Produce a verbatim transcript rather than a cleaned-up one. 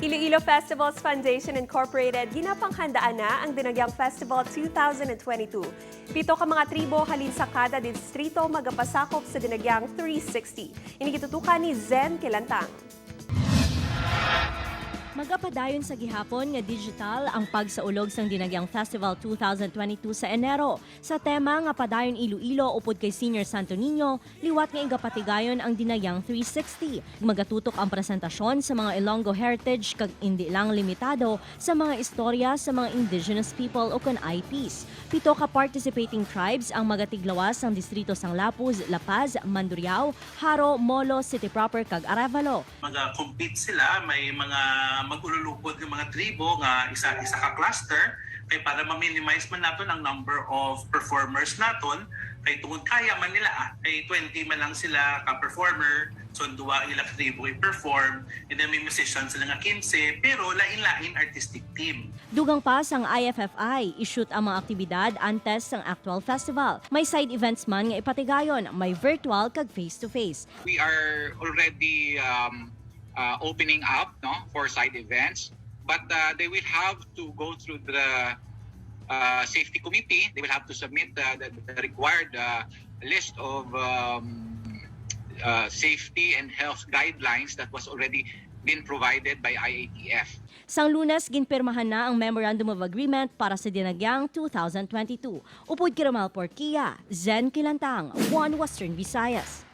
Iloilo Festivals Foundation Incorporated ginapanghandaan na ang Dinagyang Festival two thousand twenty-two. Pito ka mga tribo halin sa kada distrito magapasakop sa Dinagyang three sixty. Ini gitutukan ni Zen Kilantang. Magapadayon sa gihapon nga digital ang pagsaulog sang Dinagyang Festival two thousand twenty-two sa Enero, sa tema nga Padayon Iloilo upod kay Senior Santo Niño, liwat nga igapatigayon ang Dinagyang three sixty. Magatutok ang presentasyon sa mga Ilonggo heritage kag indi lang limitado sa mga istorya sa mga indigenous people ukon I Ps. Pito ka participating tribes ang magatiglawas sang distrito sang Lapuz, La Paz, Mandurriao, Jaro, Molo, City Proper, kag Arevalo. Maga-compete sila, may mga mag-ululupod nga mga tribo nga isa, isa ka cluster, kay para ma-minimize man naton ang number of performers naton, kay tungod kaya man nila, ah, kay twenty man lang sila ka performer, so duwa ang ilang tribo i-perform, and then may musician sila nga quince, pero lain-lain artistic team. Dugang pa sang I F F I, i-shoot ang mga aktibidad antes sang actual festival. May side events man nga ipatigayon, may virtual kag face-to-face. We are already um, uh, opening up, no, for side events, but uh, they will have to go through the uh, safety committee. They will have to submit uh, the, the required uh, list of um, uh, safety and health guidelines that was already been provided by I A T F. Sang Lunes, ginpirmahan na ang Memorandum of Agreement para sa Dinagyang two thousand twenty-two. Upod kay Romel Porquia, Zen Kilantang, One Western Visayas.